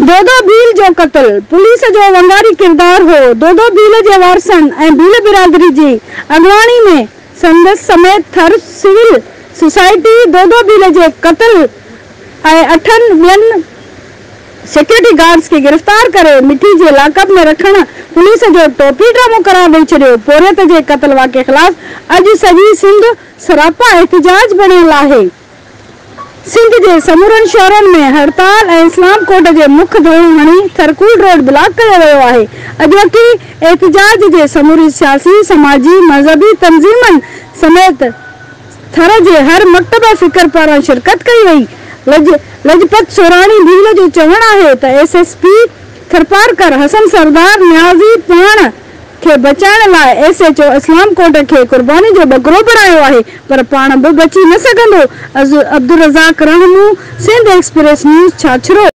دودو ڀيل جو قتل پوليس جو ونگاري ڪردار هو، دودو ڀيل جي وارثن ۽ ڀيل برادري جي اڳواڻي ۾ سندس سميت ٿر سول سوسائٽي دودو ڀيل جي قتل ۽ اٺن ٻين سيڪيورٽي گارڊز کي گرفتار ڪري مٺي جي لاڪپ ۾ رکڻ پوليس جو ٽوپي ڊرامو قرار ڏئي ڇڏيو، پورهيت جي قتل واقعي خلاف اڄ سڄي سنڌ سراپا احتجاج بڻيل آهي. سنڌ جي سمورن شهرن ۾ هڙتال ۽ اسلام ڪوٽ جي مک ڌرڻو هڻي ٿرڪول روڊ بلاڪ ڪيو ويو آهي. اڄوڪي احتجاج جي سموري سياسي، سماجي، مذهبي تنظيمن سميت ٿر جي هر مڪتبه فڪر پاران شرڪت ڪئي وئي. لڄ لڄپت سوراڻي ڀيل جو چوڻ آهي ته S S P Tharparkar Hassan Sardar Niazi پاڻ کي بچائڻ لاء S H O Islamkot کي قرباني جو ٻڪرو بڻايو آهي پر پاڻ به بچي نه سگهندو، عبدالرزاق راهمون، سنڌ ايڪسپريس نيوز، ڇاڇرو.